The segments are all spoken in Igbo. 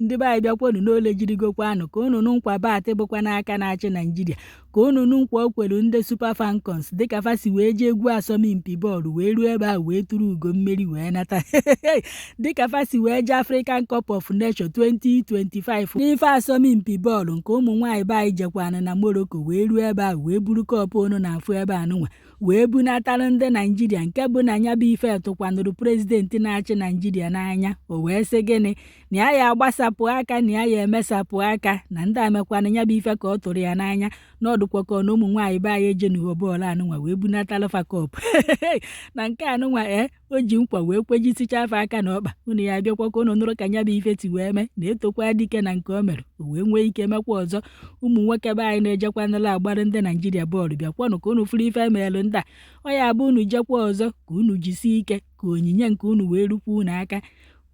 Ndị be anyị, bịakwanụ n'ole jirigokwanụ ka unu nụ nkwa Bat bụkwa n'aka na-achị Naijiria, ka unu nụ nkwa o kwelu ndị Super Falcons dịka fa si wee jee egwu asọmpi bọọlụ wee ruo ebe ahụ wee tụrụ ugo mmeri wee nata, dịka fa si wee jee African Cup of Nations 2025 n'ife asọmpi bọọlụ nke ụmụ nwaanyị be anyị jekwanụ na Morocco wee ruo ebe ahụ wee buru cup unu na-afụ ebe anụnwa wee bunatalụ ndị Naijiria, nke bụ na ya bụ ife tụkwanụrụ president na-achị Naijiria n'anya. O wee sị gịnị? Na ya ya agbasapụ aka, na ya ya emesapụ aka na ndị amekwanụ ya bụ ife ka ọ tụrụ ya n'anya na ọdụkwakọ na ụmụ nwaanyị be anyị ejenuho bọọlụ anụnwa wee bunatalụ fa cup na nke anụnwa. Ee, o ji nkwa wee kwejisicha afọ aka na ọkpa. Unu ya abịakwa ka unu nụrụ ka ya bụ ife ti wee mee na etokwa dike na nke o mere, o wee nwee ike mekwa ọzọ. Ụmụ nwoke be anyị na-ejekwanụla agbara ndị Naijiria bọọlụ, bịakwanụ ka unu fụrụ ife emelụ ndị a. Ọ ya bụ unu jekwa ọzọ ka unu jisie ike ka onyinye nke unu wee rukwa unu aka.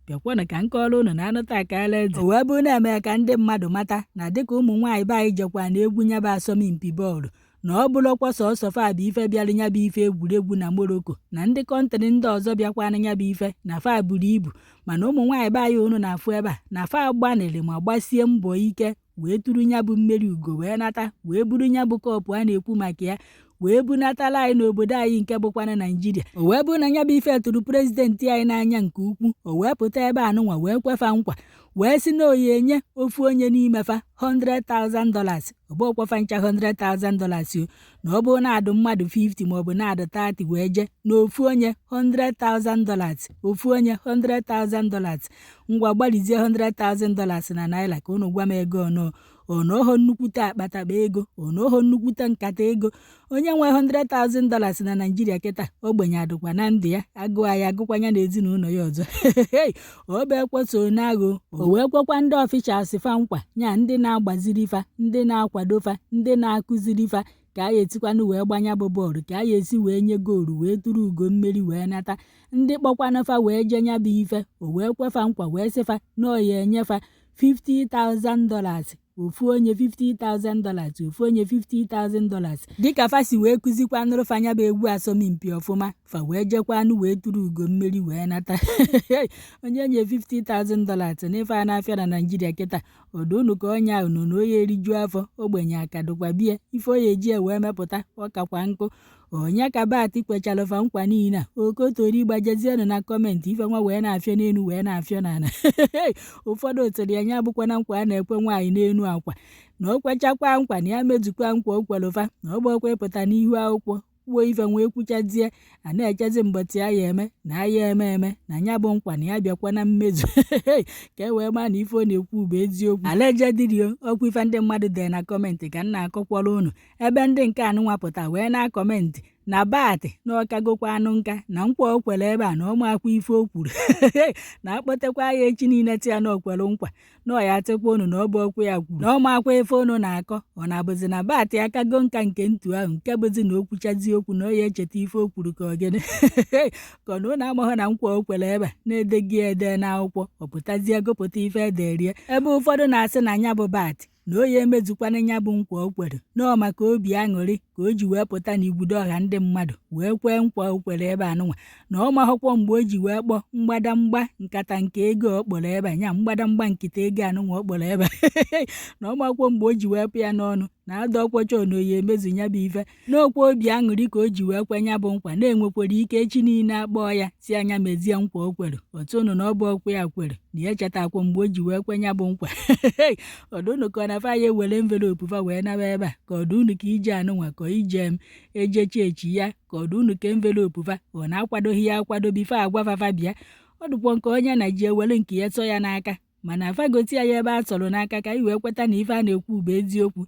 Bịakwanụ ka nkọrọ unu na anụta akala eze. O wee bụ na-eme ka ndị mmadụ mata na dịka ụmụ nwaanyị be anyị jekwa na egwu nyaba asọmpi bọọlụ, na ọ bụrụkwa sọsọ fa bụ ife bịara nya bụ ife egwuregwu na Morocco, na ndị country ndị ọzọ bịakwana nya bụ ife na fa buru ibu, mana ụmụ nwaanyị be anyị unu na-afụ ebe a na fa gbanịrị ma gbasie mbọ ike wee tụrụ nya bụ mmeri ugo wee nata, wee buru nya bụ cup a na-ekwu maka ya wee bunatala anyị n'obodo anyị nke bụkwana Naijiria. O wee bụrụ na ya bụ ife tụrụ president anyị n'anya nke ukwuu, o wee pụta ebe anụnwa wee kwefa nkwa wee sị na oyi enye ofu onye n'ime fa $100,000. Ọ bụkwa ncha $100,000 o, na ọ bụrụ na adụ mmadụ 50 maọbụ na adụ 30 wee jee na ofu onye $100,000, ofu onye $100,000. Ngwa, gbalizie $100,000 na naira ka unu gwa m ego ọnụ onoho. Nnukwute akpatakpa ego, onoho nnukwute nkata ego. Onye nwe $100,000 na Naijiria kịta, ogbenye adụkwa na ndụ ya, agụụ ya agụkwanya na ezinụlọ ya ọzọ. Obe ekweso n'agụ. O wee kwekwa ndị officials fa nkwa nya, ndị na-agbaziri fa, ndị na-akwado fa, ndị na-akụziri fa ka a etikwanụ wee gbanya bụ bọọlụ, ka a esi wee nye goolu wee tụrụ ugo mmeri wee nata. Ndị kpọkwanụ fa wee jee nya bụ ife, o wee kwefa nkwa wee sị fa na ọ ya enyefa $50,000, ofu onye $50,000, ofu onye $50,000, dịka fa si wee kụzikwanụrụ fa nya bụ egwu asọmpi ọfụma, fa wee jekwanụ wee tụrụ ugo mmeri wee nata. Onye nye $50,000 n'ife a na-afịa na Naijiria kịta, ọdụ unu ka onye ahụ nọ na onye eriju afọ, ogbenye akadụkwa bie ife onye eji wee mepụta ọkakwa nkụ. Onye ka Bat kwechalụ fa nkwa niile a okotori? Gbajezienụ na comment. Ife nwa wee na-afịọ n'elu wee na-afịọ n'ala. Ụfọdụ tụrụ ya nya bụkwa na nkwa a na-ekwe nwaanyị n'elu akwa, na o kwechakwa nkwa na ya mezukwa nkwa o kwelụfa, na ọ gbakwa ịpụta n'ihu akwụkwọ kwuo ife wee kwuchazie, a na-echezi mbọchị ya eme na ya eme eme na ya bụ nkwa na ya bịakwa na mmezu, ka e wee maa na ife ọ na-ekwu bụ eziokwu. Allegedly ọkwa ife ndị mmadụ dee na comment ka m na-akọkwara unu, ebe ndị nke anụnwa pụta wee na comment na Bat na ọkagokwa anụ nka na nkwa o kwere ebe a na ọmakwa ife o kwuru, na akpọtekwa ya echi niile tia na okwere nkwa na ọ ya atịkwa unu na ọ bụ okwu ya kwuru na ọmakwa ife unu na-akọ. Ọ na-abụzi na Bat akago nka nke ntu ahụ, nke bụzi na o kwuchazi okwu na ọ ya echeta ife o kwuru, ka ọ gịnị, ka ọ na unu amaghị na nkwa o kwere ebe a na-edeghị ede n'akwụkwọ, ọ pụtazie gụpụta ife ederie, ebe ụfọdụ na-asị na ya bụ Bat na o ya emezukwana ya bụ nkwa o kwere nọọ maka obi aṅụrị ka o ji wee pụta n'igbudo ọha ndị mmadụ wee kwee nkwa o kwere ebe anụnwa, na ọ mahụkwọ mgbe o ji wee kpọọ mgbadamgba nkata nke ego ọ kpọrọ ebe a nya mgbadamgba nkịta ego anụnwa ọ kpọrọ ebe a, na ọ makwọ mgbe o ji wee pụ ya n'ọnụ na ada ọkwọcha na oyi emezu ya bụ ife n'okwu obi aṅụrị ka o ji wee kwe ya bụ nkwa, na-enwekwara ike echi niile akpọọ ya si anya mezie nkwa o kwere otu unu na ọ bụ ọkwa ya kwere na ya echetakwa mgbe o ji wee kwe ya bụ nkwa. Ọdụ unu ka ọ na fa ya ewere envelope fa wee naba ebe a, ka ọdụ unu ka ije anụnwa ka ije m ejechi echi ya, ka ọdụ unu ka envelope fa ọ na-akwadoghị ya akwado bife agwa fafa bịa. Ọ dịkwa nke onye na ji ewere nke ya tọ ya n'aka, mana fagoti ya ebe a tọrọ n'aka ka anyị wee kweta na ife a na-ekwu bụ eziokwu.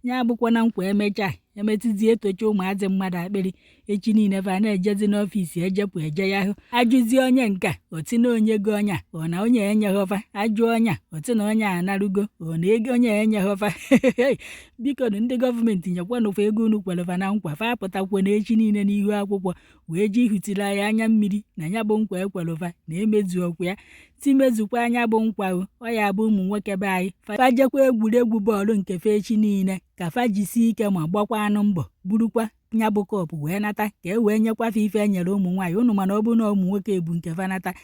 Ya abụkwa na nkwa emechaa emetizie etocha ụmụazị mmadụ akpịrị, echi niile fa na-ejezi n'office ejepụ eje ya hụ ajụzie onye nka oti na onye go onye a ọ na onye enyeghọfa, ajụ onye a oti na onye a anarugo ọ na ego onye enyeghọfa. Biko nụ, ndị gọọmenti, nyekwanụfa ego unu kwerefa na nkwa. Fa apụtakwa na echi niile n'ihu akwụkwọ wee ji ihutiri anyị anya mmiri na ya bụ nkwa ekwerụfa na emezu ọkwa ya timezukwa anya bụ nkwa o. Ọ ya bụ ụmụ nwoke be anyị fa jekwa egwuregwu bọọlụ nke fa echi niile, ka fa jisie ike ma gbakwa anụ mbọ burukwa ya bụ cup wee nata, ka e wee nyekwa fa ife e nyere ụmụ nwaanyị unu. Mana ọ bụrụ na ụmụ nwoke ebu nke fa nata,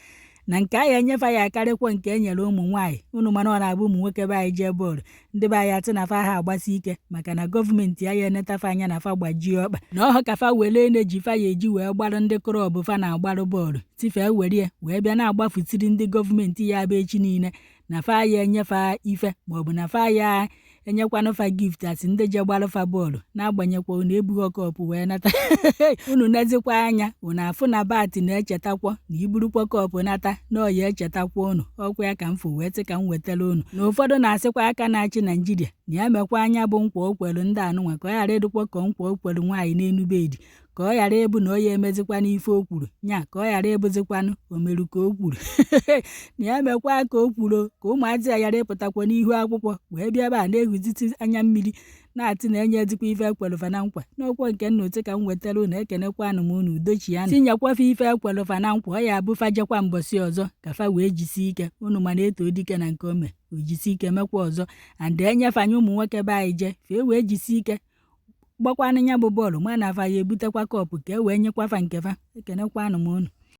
Na nke a ya enyefa ya akarịkwa nke e nyere ụmụ nwaanyị. Unu mana ọ na-abụ ụmụ nwoke be anyị jee bọọlụ, ndị be anyị atị na fa ha agbasi ike, maka na gọọmenti aya enetafa anya na fa gbajie ọkpa na ọhọ ka fa were energy fa ya eji wee gbarụ ndị club fa na-agbarụ bọọlụ tifee were wee bịa na-agbafutiri ndị gọọmenti ya bụ echi niile na fa ya enyefa ife, maọbụ na fa ya enyekwanụ fa gift asị ndị je gbarụ fa bọọlụ, na-agbanyekwa unu ebughị cup wee nata. Unu nezikwa anya, unu afụ na Bat na-echetakwa na iburukwa cup nata na ọya echetakwa unu. Ọkwa ya ka m fụ wee sị ka m wetara unu na ụfọdụ na-asịkwa aka na-achị Naijiria na ya mekwa anya bụ nkwa o kwelu ndị anụnwa, ka ọ ghara ịdịkwa ka nkwa o kwelu nwaanyị n'enu bed, ka ọ ghara ịbụ na ọ ya emezikwa n'ife o kwuru nya, ka ọ ghara ịbụzikwanụ omeru ka o kwuru na ya mekwa ka o kwuru, ka ụmụazị ya ghara ịpụtakwa n'ihu akwụkwọ wee bịa ebe a na-ehuziti anya mmiri na-atị na enye ezikwa ife ekwelụfa na nkwa. N'okwu nke nna otu ka m wetara unu. Ekenekwanụ m unu. Udochianụ tinyekwafa ife ekwelụfa na nkwa, ọ ya abụ fa jekwa mbọsị ọzọ ka fa wee jisie ike. Unu mana eto dike na nke ome, o jisie ike mekwa ọzọ and enyefanye ụmụ nwoke be anyị jee fee wee jisie ike gbakwanụ ya bụ bọọlụ, ma na afa ya ebutekwa cup ka e wee nyekwafa nke fa. Ekenekwanụ m unu.